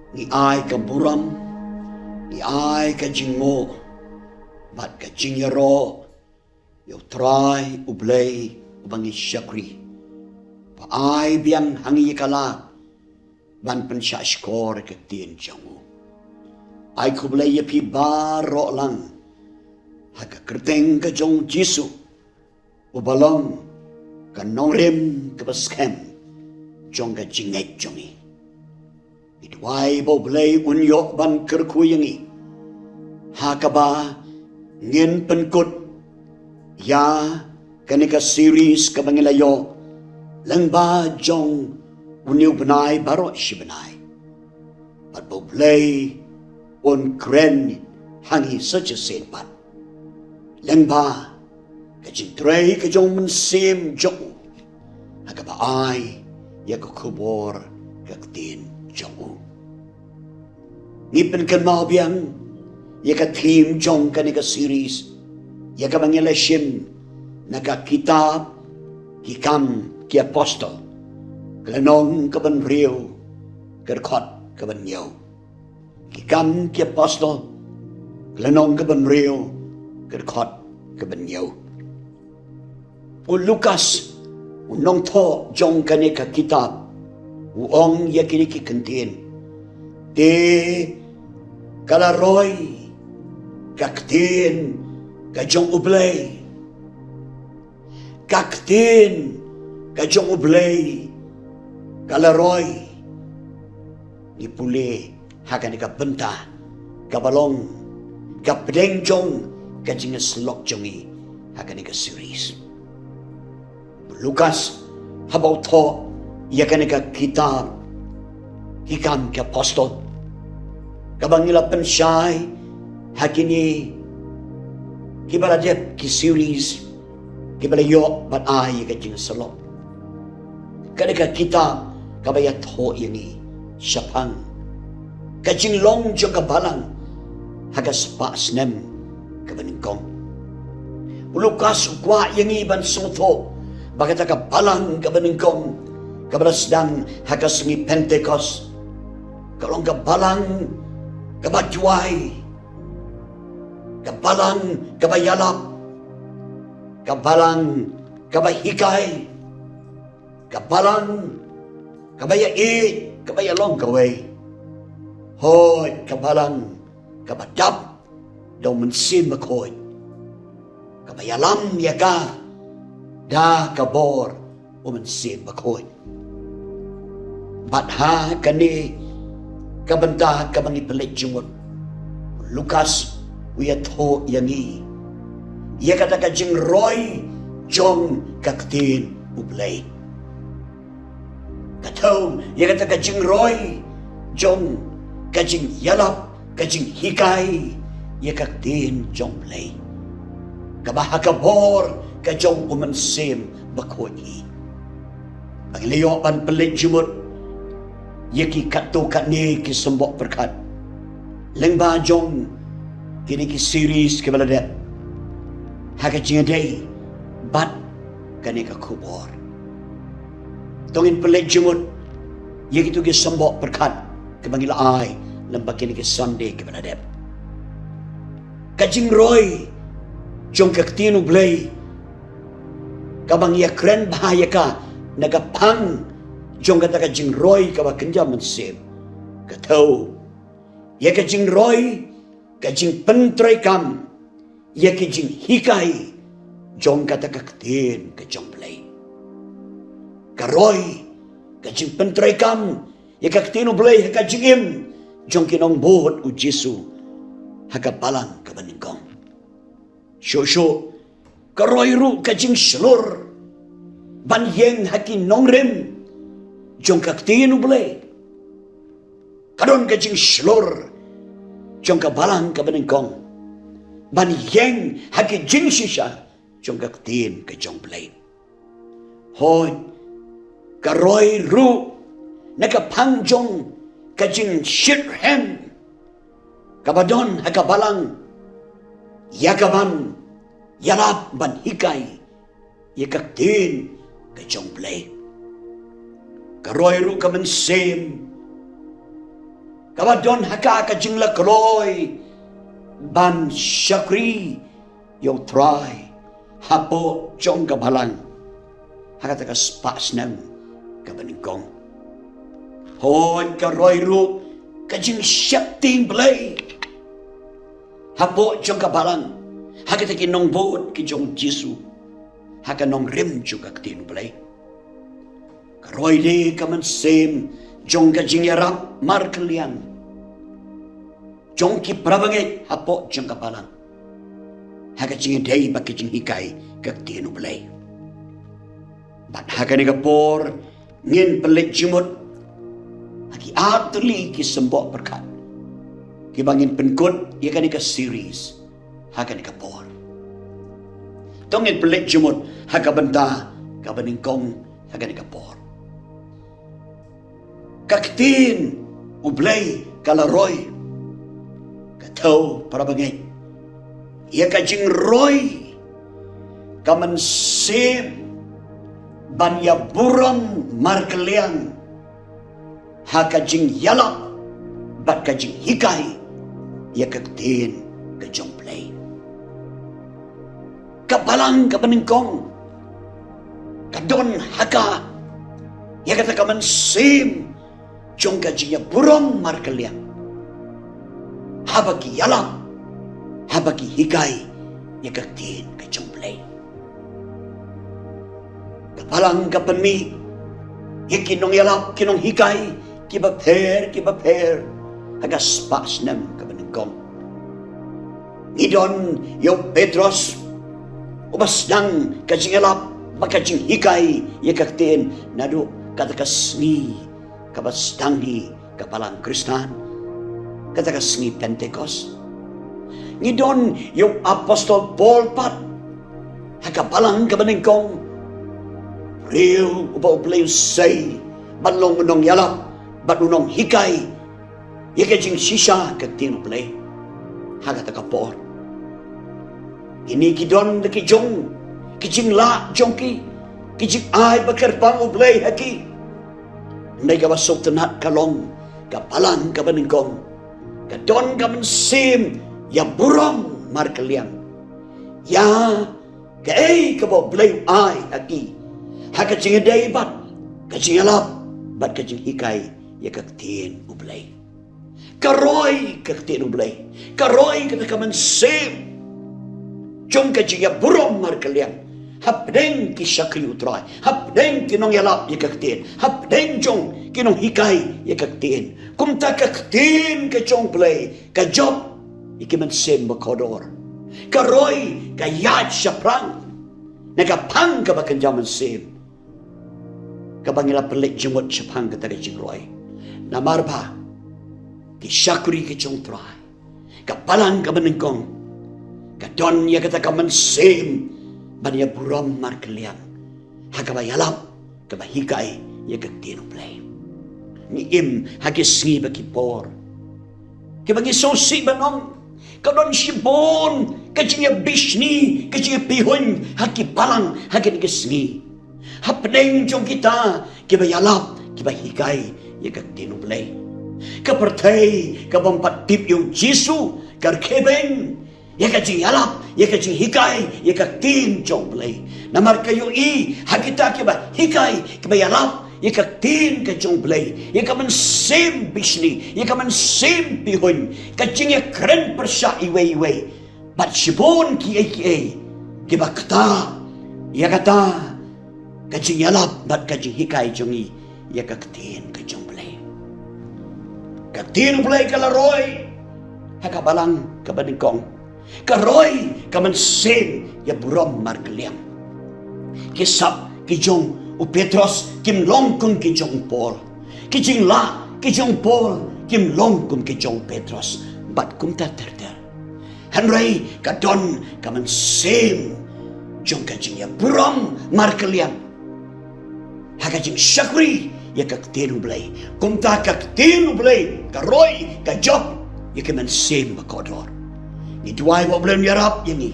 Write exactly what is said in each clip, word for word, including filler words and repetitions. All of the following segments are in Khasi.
Ngi ai ka burom, ngi ai ka jingnguh bad ka jingïaroh ïa U Trai U Blei uba ngi shakri, ba ai biang ha ngi ïa ka lad ban pynshah shkor ïa ka ktien jong u. Ai khublei ïa phi baroh lang ha ka kyrteng ka jong U Jisu, uba long ka nongrim kaba skhem jong ka jingngeit jong ngi. Ngi duwai ba U Blei un ïoh ban kyrkhu ïa ngi ha kaba ngin pynkut ïa kane ka series kaba ngi la ïoh lyngba jong une u bnai baroh shi bnai. Bad ba U Blei un kren ha ngi sa shisien pat lyngba ka jingtrei ka jong U Mynsiem jong u ha kaba ai ïa ka khubor ka ktien jong u. Ngi pynkynmaw biang ïa ka theme jong kane ka series, ïa kaba ngi la shim na ka kitab Ki Kam ki Apostol, ka lynnong kaba hynriew, ka dkhot kaba hynñiew. Ki Kam ki Apostol, ka lynnong kaba hynriew, ka dkhot kaba hynñiew. U Lukas, u nongthoh jong kane ka kitab, u ong ïa kine ki kyntien: Te ka la roi ka ktien ka jong U Blei. Ka ktien ka jong U Blei ka la roi. Ngi pule ha kane ka bynta kaba long ka pdeng jong ka jingïasyllok jong ngi ha kane ka series. Lukas, haba u thoh ïa kane ka kitab Ki Kam ki Apostol, kaba ngi la pynshai ha kine kiba la dep ki series kiba la ïoh ban ai ïa ka jingïasyllok, kane ka kitab kaba ïathuh ïa ngi shaphang ka jinglong jong ka balang ha ka spah snem kaba nyngkong. U Lukas u kwah ïa ngi ban sngewthuh ba kata ka balang kaba nyngkong, kaba la sdang ha ka sngi Pentekost, ka long ka balang kaba duwai, ka balang kaba ïalap, ka balang kaba hikai, ka balang kaba ïaieit, kaba ïalong kawei. Hooid, ka balang kaba dap da U Mynsiem Bakhuid, kaba ïalam ïa ka da ka bor U Mynsiem Bakhuid. Bad ha kane ka bynta kaba ngi pynleit jingmut, u Lukas u ïathuh ïa ngi ïa kata ka jingroi jong ka ktien U Blei. Ka thew ïa kata ka jingroi jong ka jingïalap, ka jinghikai ïa ka ktien jong U Blei, kaba ha ka bor ka jong U Mynsiem Bakhuid hi. Ba ngi la ïoh ban pynleit jingmut ïa ki katto katne ki symboh pyrkhat lyngba jong kine ki series kiba la dep ha ka jingïadei bad kane ka khubor. To ngin pynleit jingmut ïa kito ki symboh pyrkhat kiba ngi la ai lyngba kine ki Sunday kiba la dep. Ka jingroi jong ka ktien U Blei, kaba ngi ïakren bha ïa ka na ka phang jong kata ka jingroi kaba kynja mynsiem, ka thew ïa ka jingroi, ka jingpyntreikam ïa ki jinghikai jong kata ka ktien ka jong U Blei. Ka roi ka jingpyntreikam ïa ka ktien U Blei ha ka jingim jong ki nongbud U Jisu ha ka balang kaba nyngkong. Shuh shuh, ka roi ruh ka jingshlur ban ïeng ha ki nongrim jong ka ktien U Blei. Ka don ka jingshlur jong ka balang kaba nyngkong ban ïeng ha ki jingshisha jong ka ktien ka jong U Blei. Hooid, ka roi ruh na ka phang jong ka jingshitrhem kaba don ha ka balang ïa kaban ïalap ban hikai ïa ka ktien ka jong U Blei. Ka roi ruh ka mynsiem Kaba don ha ka ka jinglakloi ban shakri ïa U Trai hapoh jong ka balang ha kata ka spah snem kaba nyngkong. Hooid, ka roi ruh ka jingsheptieng Blei hapoh jong ka balang ha kita ki nongbud ki jong U Jisu, ha ka nongrim jong ka ktien U Blei. Ka roi de ka mynsiem jong ka jingïarap markylliang jong ki parabangeit hapoh jong ka balang ha ka jingïadei bad ka jinghikai ka ktien U Blei. Bad ha kane ka por ngin pynleit jingmut ha ki artylli ki symboh pyrkhat kiba ngin pynkut ïa kane ka series ha kane ka por. To ngin pynleit jingmut ha ka bynta kaba nyngkong ha kane ka por. Ka ktien U Blei ka la roi, ka thew parabangeit, ïa ka jingroi ka mynsiem ban ïaburom markylliang ha ka jingïalap bad ka jinghikai ïa ka ktien ka jong U Blei. Ka balang kaba nyngkong ka don ha ka ïa kata ka mynsiem jong ka jingïaburom markylliang haba ki ïalap, haba ki hikai ïa ka ktien ka jong U Blei. Ka balang ka pynmih ïa ki nongïalap, ki nonghikai kiba pher kiba pher ha ka spah snem kaba nyngkong. Ngi don ïa u Petros uba sdang ka jingïalap bad ka jinghikai ïa ka ktien naduh kata ka sngi kaba sdang hi ka balang Khristan, kata ka sngi Pentekost. Ngi don ïa u apostol Paul pat ha ka balang kaba nyngkong, briew uba U Blei u sei ban long u nongïalap bad u nonghikai ïa ka jingshisha ka ktien U Blei ha kata ka por. Kine ki don da ki jong ki jinglah jong ki, ki jingai ba kyrpang U Blei ha ki. Hynrei kaba sngewtynnat ka long ka balang kaba nyngkong ka don ka mynsiem ïaburom markylliang ïa kaei kaba U Blei u ai ha ki ha ka jingïadei bad ka jingïalap bad ka jinghikai ïa ka ktien U Blei. Ka roi ka ktien U Blei, ka roi kata ka mynsiem jong ka jingïaburom markylliang hapdeng ki shakri U Trai, hapdeng ki nongïalap ïa ka ktien, hapdeng jong ki nonghikai ïa ka ktien. Kumta ka ktien ka jong U Blei ka jop ïa ki mynsiem ba kordor. Ka roi ka ïaid shaphrang na ka phang kaba kynja mynsiem. Kaba ngi la pynleit jingmut shaphang kata ka jingroi. Namar ba ki shakri ki jong U Trai, ka balang kaba nyngkong ka don ïa kata ka mynsiem ban ïaburom markylliang ha kaba ïalap, kaba hikai ïa ka ktien U Blei. Ngi im ha ki sngi bad ki por kiba ngi sngewsih ban ong ka don shibun ka jingïabishni, ka jingïapihuiñ ha ki balang ha kine ki sngi. Hapdeng jong kita kiba ïalap, kiba hikai ïa ka ktien U Blei, ka pyrthei ka bym pat tip ïa U Jisu ka rkhie beiñ ïa ka jingïalap, ïa ka jinghikai ïa ka ktien jong U Blei. Namar ka ïohi ha kita kiba hikai, kiba ïalap ïa ka ktien ka jong U Blei, ïa ka mynsiem bishni, ïa ka mynsiem pihuiñ, ka jingïakren pyrshah iwei iwei bad shibun kiei kiei kiba ktah ïa kata ka jingïalap bad ka jinghikai jong ngi ïa ka ktien ka jong U Blei. Ka ktien U Blei ka la roi ha ka balang kaba nyngkong, ka roi ka mynsiem ïaburom markylliang. Ki sap ki jong u Petros kim long kum ki jong u Paul. Ki jinglah ki jong u Paul kim long kum ki jong u Petros bad kumta ter ter. Hynrei ka don ka mynsiem jong ka jingïaburom markylliang ha ka jingshakri ïa ka ktien U Blei. Kumta ka ktien U Blei ka roi, ka jop ïa ka mynsiem ba kordor. Ngi duwai ba U Blei un ïarap ïa ngi,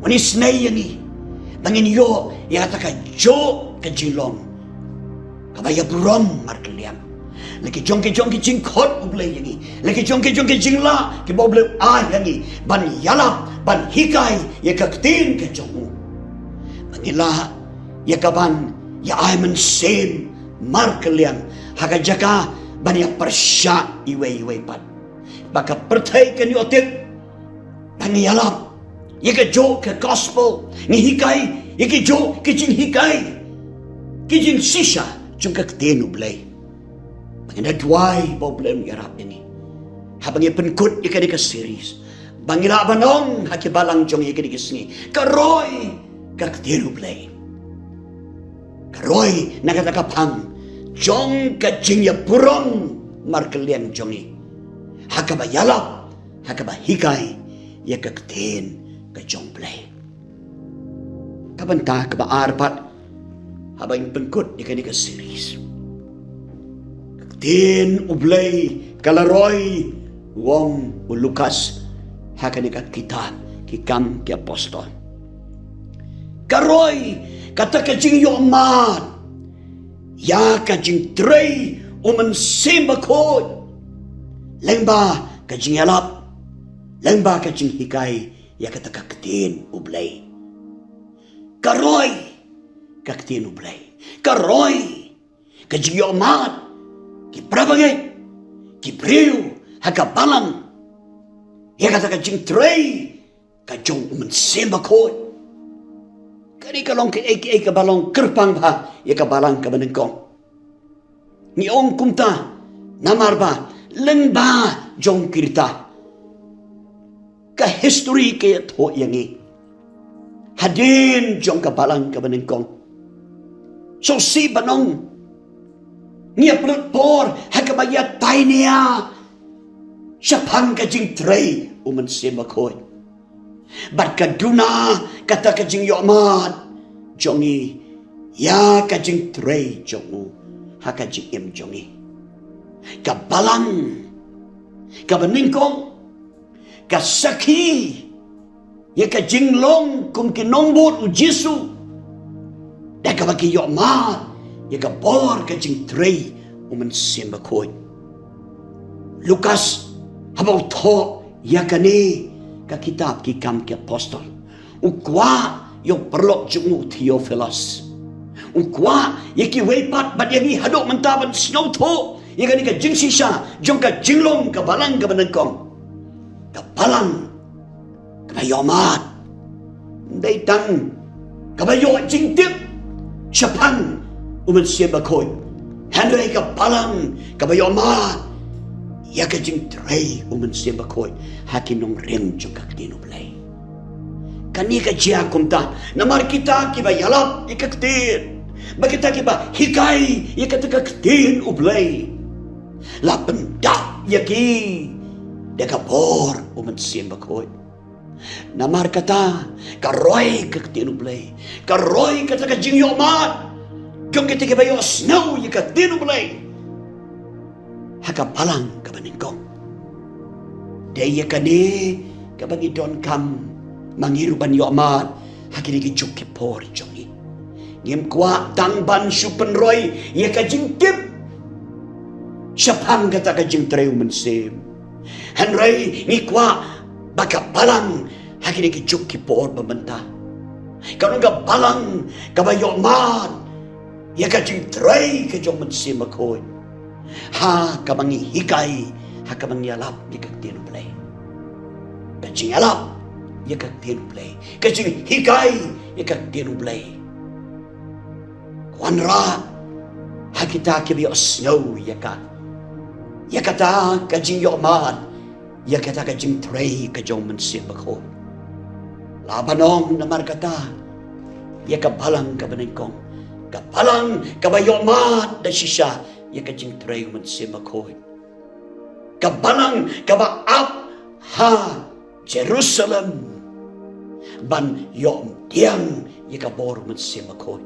un isynei ïa ngi ba ngin ïoh ïa kata ka juh ka jinglong kaba ïaburom markylliang. La ki jong ki jong ki jingkhot U Blei ïa ngi, la ki jong ki jong ki jinglah kiba U Blei u ai ïa ngi ban ïalap, ban hikai ïa ka ktien ka jong u. Ba ngi lah ïa ka ban ïa ai mynsiem markylliang ha ka jaka ban ïa pyrshah iwei iwei pat. Ba ka pyrthei kan ïoh tip ba ngi ïalap ïa ka juh ka gospel, ngi hikai ïa ki juh ki jinghikai, ki jingshisha jong ka ktien U Blei. Ba ngi da duwai ba U Blei un ïarap ïa ngi haba ngi pynkut ïa kane ka series, ba ngi lah ban ong ha ki balang jong ngi ïa kane ka sngi, ka roi ka ktien U Blei. Ka roi na kata ka phang jong ka jingïaburom markylliang jong ngi ha kaba ïalap, ha kaba hikai ïa ka ktien ka jong U Blei. Ka bynta kaba ar pat haba ngi pynkut ïa kane ka series, ka ktien U Blei ka la roi, u ong u Lukas ha kane ka kitab Ki Kam ki Apostol. Ka roi kata ka jingïohmad ïa ka jingtrei U Mynsiem Bakhuid lyngba ka jingïalap, lyngba ka jinghikai ïa kata ka ktien U Blei. Ka roi ka ktien U Blei, ka roi ka jingïohmad ki parabangeit, ki briew ha ka balang ïa kata ka jingtrei ka jong U Mynsiem Bakhuid. Kane ka long kaei kaei kaba long kyrpang bha ïa ka balang kaba nyngkong. Ngi ong kumta namar ba lyngba jong ki rta ka history ka ïathuh ïa ngi hadien jong ka balang kaba nyngkong. Sngewsih ban ong ngi ïa pynlut por ha kaba ïa tainia shaphang ka jingtrei U Mynsiem Bakhuid. Bad ka duna kata ka jingïohmad jong ngi ïa ka jingtrei jong u ha ka jingim jong ngi. Ka balang kaba nyngkong ka sakhi ïa ka jinglong kum ki nongbud U Jisu da kaba ki ïohmad ïa ka bor ka jingtrei U Mynsiem Bakhuid. Lukas haba u thoh ïa kane ka kitab Ki Kam ki Apostol, u kwah ïa u paralok jong u Theophilus, u kwah ïa kiwei pat bad ïa ngi haduh mynta ban sngewthuh ïa kane ka jingshisha jong ka jinglong ka balang kaba nyngkong. Ka balang kaba ïohmad, ym dei tang kaba ïoh jingtip shaphang U Mynsiem Bakhuid, hynrei ka balang kaba ïohmad ïa ka jingtrei U Mynsiem Bakhuid ha ki nongrim jong ka ktien U Blei. Kane ka jia kumta namar kita kiba ïalap ïa ka ktien, ba kita kiba hikai ïa kata ka ktien U Blei, la pyndap ïa ki da ka bor U Mynsiem Bakhuid. Namar kata ka roi ka ktien U Blei, ka roi kata ka jingïohmad jong kita kiba ïohsngew ïa ka ktien U Blei ha ka balang kaba nyngkong. Dei ïa kane kaba ngi donkam ma ngi ruh ban ïohmad ha kine ki juk ki por jong ngi. Ngim kwah tang ban shu pynroi ïa ka jingtip shaphang kata ka jingtrei U Mynsiem, hynrei ngi kwah ba ka balang ha kine ki juk ki por ba mynta kan long ka balang kaba ïohmad ïa ka jingtrei ka jong U Mynsiem Bakhuid, ha kaba ngi hikai, ha kaba ngi ïalap ïa ka ktien U Blei. Ka jingïalap ïa ka ktien U Blei, ka jinghikai ïa ka ktien U Blei, ka wanrah ha kita kiba ïohsngew ïa ka, ïa kata ka jingïohmad ïa kata ka jingtrei ka jong U Mynsiem Bakhuid. La ban ong namar kata ïa ka balang kaba nyngkong, ka balang kaba ïohmad da shisha ïa ka jingtrei U Mynsiem Bakhuid, ka balang kaba ap ha Jerusalem ban ïoh pdiang ïa ka bor U Mynsiem Bakhuid.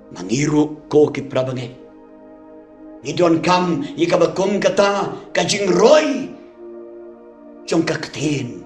Ma ngi ruh ko ki parabangeit, ngi donkam ïa kaba kum kata ka jingroi jong ka ktien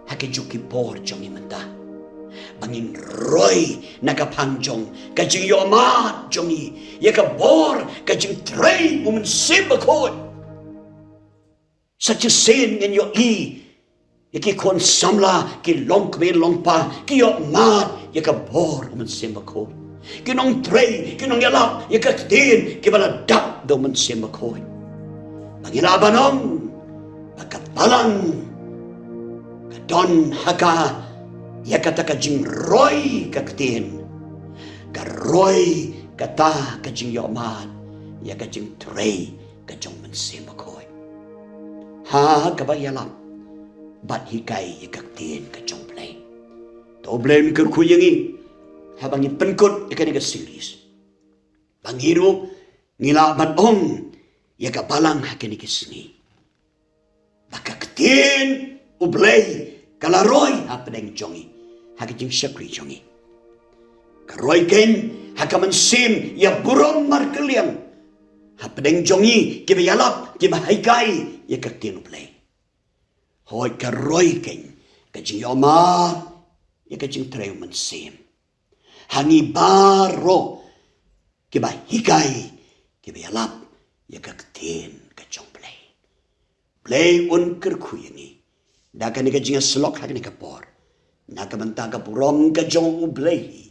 ha ki juk ki por jong ngi mynta. Ba ngin roi na ka phang jong ka jingïohmad jong ngi ïa ka bor ka jingtrei u Mynsiem Bakhuid. Sa shisien ngin ïohi ïa ki khun samla, ki longkmie longkpa, ki ïohmad ïa ka bor u Mynsiem Bakhuid. Ki nongtrei, ki nongïalap ïa ka ktien, kiba la dap da u Mynsiem Bakhuid. Ba ngi lah ban ong ba ka balang ka don ha ka ïa kata ka jingroi ka ktien, ka roi kata ka jingïohmad ïa ka jingtrei ka jong u Mynsiem Bakhuid ha kaba ïalap bad hikai ïa ka ktien ka jong U Blei. To U Blei un kyrkhu ïa ngi haba ngi pynkut ïa kane ka series, ba ngi ruh ngi lah ban ong ïa ka balang ha kane ka sngi ba ka ktien U Blei ka la roi hapdeng jong ngi ha ka jingshakri jong ngi. Ka roi keiñ ha ka mynsiem ïaburom markylliang hapdeng jong ngi kiba ïalap, kiba hikai ïa ka ktien U Blei. Hooid, ka roi keiñ ka jingïohmad ïa ka jingtrei u Mynsiem ha ngi baroh kiba hikai, kiba ïalap ïa ka ktien ka jong U Blei. U Blei un kyrkhu ïa ngi da kane ka jingïasyllok ha kane ka por, na ka bynta ka burom ka jong U Blei.